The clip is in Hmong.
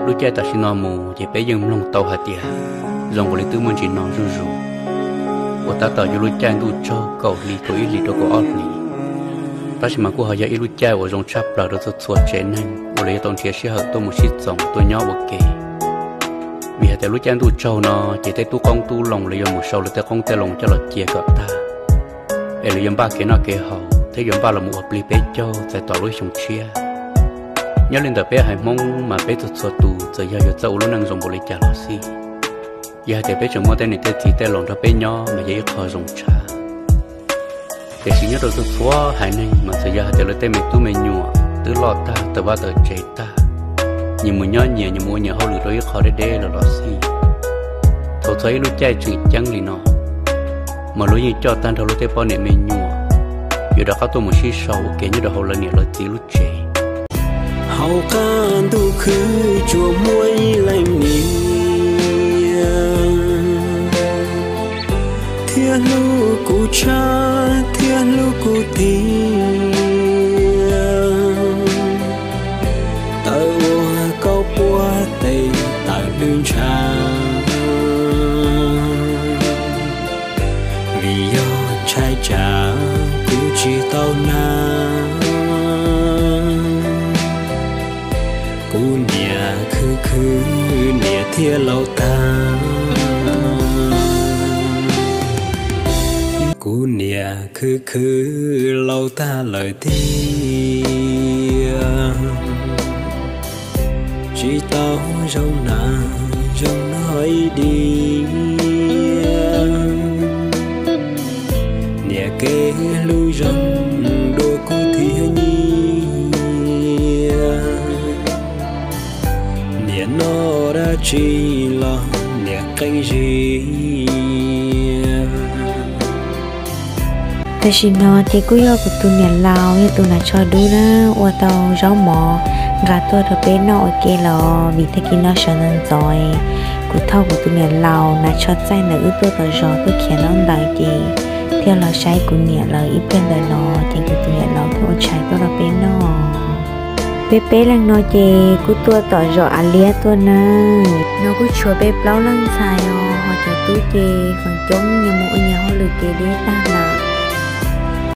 Lub caij tam sim no mus ces peb yeej mloog tau hais tias zoo nkaus li twb muaj ntsis no zuj zus, uas tab tom yog lub caij ntuj tsaug kaum hlis, kaum ib hlis rau kaum ob hlis. Tab sis mas kuj ho yog ib lub caij uas zoo tshaj plaws rau txhua txhua tsev neeg uas lawv yuav tau nrhiav sij hawm tuaj mus sib txoos tuaj nyob ua ke. Vim hais tias lub caij ntuj tsaug no ces tej tub qoob tub loo lawv yuav mus sau lawv tej qoob tej loo coj los cia kom tag, es lawv yuav npaj kev noj kev haus thiab yuav npaj los mus ua plig peb caug txais tos lub xyoo tshiab. Nyob li ntawm peb haiv Hmoob mas peb txhua txhua tus txawm yog yuav txawj ua lub neej zoo npaum li cas los xij, yog hais tias peb tseem muaj tej niam tej txiv tej laus nrog peb nyob mas yog ib qho zoo tshaj. Tiam sis nyob rau txhua txhua haiv neeg mas txawm yog hais tias lawv tej me tub me nyuam twb loj tag tawm vaj tawm tsev tag, nyias mus nyob nyias, nyias mus ua nyias hauj lwm rau ib qho deb deb lawm los xij, thaum txog ib lub caij tseem ceeb li no mas lawv yeej coj tag nrho lawv tej poj niam me nyuam yuav rov qab tuaj mus sib sau ua ke nyob rau hauv lawv niam lawv txiv lub tsev. Hauv qab ntuj khwb tsuas muaj ib leej niam thiaj hlub kuv tshaj thiab hlub kuv tiag. Tawm ua kaub puab tes tawm lwj ntshav, vim yog ntshai tsam kuv tsis tau nag. Kuv niam khwv khwv niam thiaj laus tag. Kuv niam khwv khwv laus tag lawm tiag, tsis tau zoo nag zoo noj ib diav. Niam kev hlub zoo dua kuv thiab nyiam, niam noj dab tsi los niam qeeb zis. Tam sim no ces kuj yog kuv tus niam laus yog tus hnav tsho dub na, ua tau zaub mov nqa tuaj rau peb noj ua ke los vim tag kis no sawv ntxov ntxov, kuv thauj kuv tus niam laus hnav tsho txaij ntawm wb tuaj tom zos tuaj khiav ntaub ntawv ces thiaj los saib kuv niam lawv ib pliag ntawm no, ces kuv tus niam laus thiaj ua tshais tuaj rau peb noj. Peb peb leeg no ces kuj tuaj tom zos Av Liab tuaj na. No kuj tshuav peb plaub leej ntxhais os, ho cov tub ces feem coob nyias mus ua nyias hauj lwm kev deb tag lawm.